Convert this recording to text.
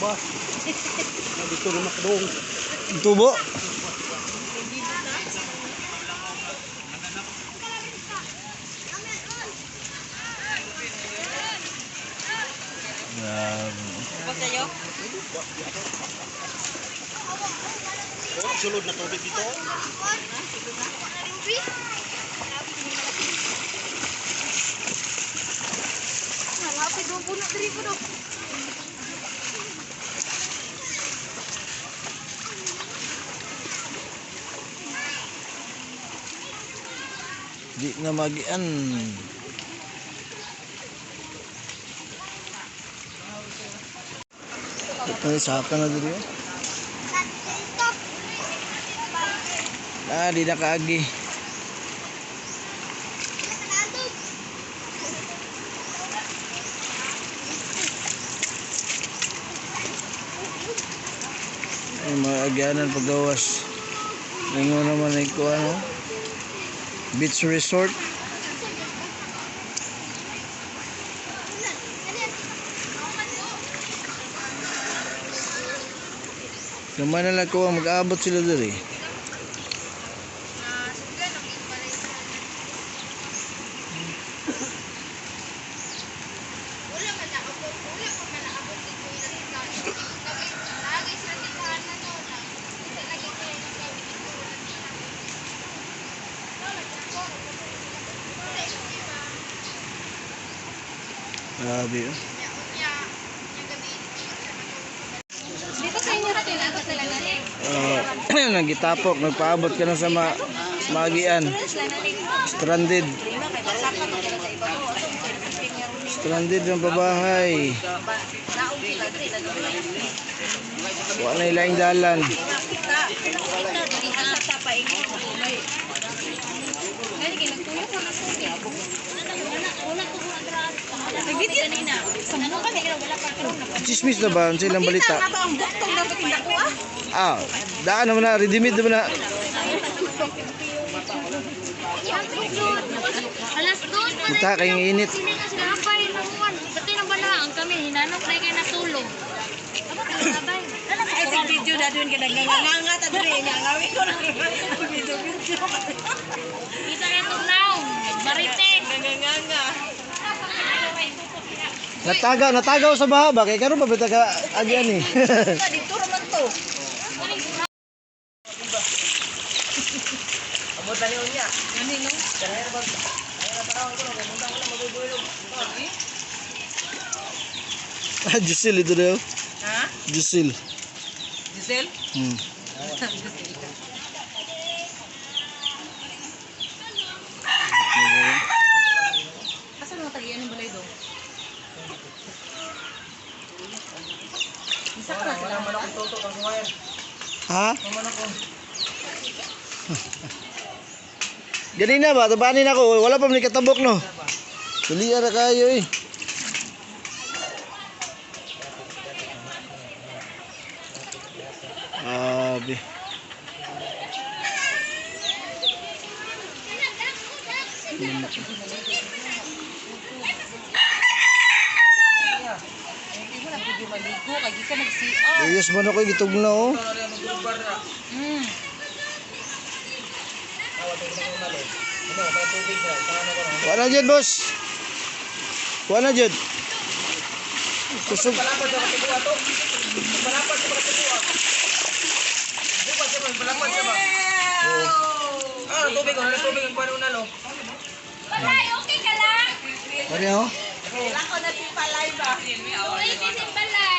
Bus. Dito na makadong. Tubo. Grabe. Sulod na tubig dito. Di na magian. Ito na saka na diri, oh. Ah, di na kaagi. Ay, mga agyanan paggawas. Lingon naman ay ko ano. Beach Resort. Gamay na lang ko ang mag-aabot sila diri. Wala man na ako, wala pa man naabot dito ilang tao. Lagi sila tindahan na to na. Isa lagi ko yung sabi dito. Grabe, oh. Dito sa inyo natin ako talaga. Nagitapok, nagpaabot ka na sa magian. Stranded. Stranded ng babahay. Wala na ilaing dalan. Chismis na ba? Ang silang balita. Ang buktong dapat tinda ko ah. Ah, daan naman na, ready-made naman na. 2:00 pa Kita kayong init. Sila na sila abay nakuan. Pati nang bala ang kami hinanok na kay natulog. Abay. Ay sig video na doon ka nagnganga ta diri nya ngawi ko na video video. Kita na itong naong. Marites. Nanganganga. Natagaw, natagaw sa baha ba? Kay karon pa bita ka agian eh. Dito ra man to. Amot na niyo niya. Gani no. Kaya ba? Kaya na parang ko no, ko na magugulog. Ah, Jusil ito daw. Ha? Jusil. Giselle? Asa mga tagian ng balay do? Isa ka na sila. Wala man akong toto kang wire. Ha? Wala man ako. Ganina ba? Tabanin ako. Wala pa man katabok no. Dali ra kayo eh. Grabe. Hindi mo na video maligo kay gikan nag-CR. Yes man ako gitugna oh. Wala jud, boss. Wala jud. Kusog. Palapad sa katibuha to. Palapad sa katibuha. Bukas siya man, palapad siya ba? Ah, tubig, wala tubig ang paano nalo. Balay, okay ka lang? Ano? Ako na si Palay ba? Okay, si Balay.